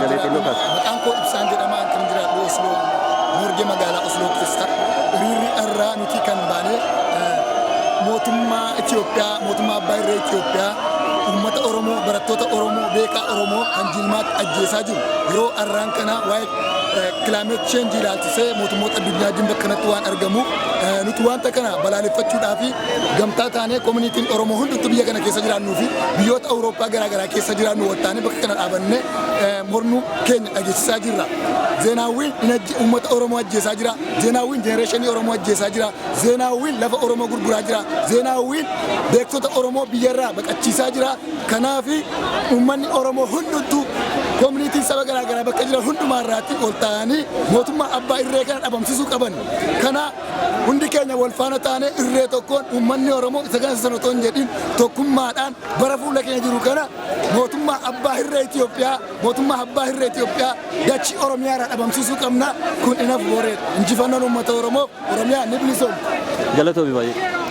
Sagalee xinnoo kaasa. Maqaan koo Ibsaan jedhama. Kan jiraadhu Osloo, Noorgee, magaalaa Osloo keessa. Hiriirri irraa nuti kan baane mootummaa Itoophiyaa, mootummaa abbaa irree Itoophiyaa, uummata Oromoo, barattoota Oromoo, beekaa Oromoo kan jilmaatti ajjeesaa jiru. Yeroo har'aan kana waa'ee climate change ilaalchisee mootummoota addunyaa wajjin bakka kanatti waan argamuuf, nuti wanta kana balaaleffachuudhaa fi gamtaa taanee, communityn Oromoo hunduttuu biyya kana keessa jiraannuu fi biyyoota Awurooppaa garaagaraa keessa jiraannu waltaanee bakka kana dhaabannee mormuu keenya dhageessisaa jirra. Zeenaawwiin uummata Oromoo ajjeesaa jira. Zeenaawwiin generationii Oromoo ajjeesaa jira. Zeenaawwiin lafa Oromoo gurguraa jira. Zeenaawwiin beektota Oromoo biyyarraa baqachiisaa jira. Kanaaf uummanni Oromoo hunduttuu, communityn saba garaagaraa bakka jiran hundumaarraatti ol ta'anii mootummaa abbaa irree kana dhabamsiisuu qaban. Kana hundi keenya wal faana taanee, irree tokkoon, uummanni Oromoo isa kana sana otoo hin jedhin, tokkummaadhaan bara fuula keenya jiru kana mootummaa abbaa irree Itoophiyaa, mootummaa abbaa irree Itoophiyaa dachii Oromiyaa irraa dhabamsiisuu qabna. Kun inaaf boreedha. Injifannoon uummata Oromoo, Oromiyaa ni bilisoomti. Galatoomi baay'ee.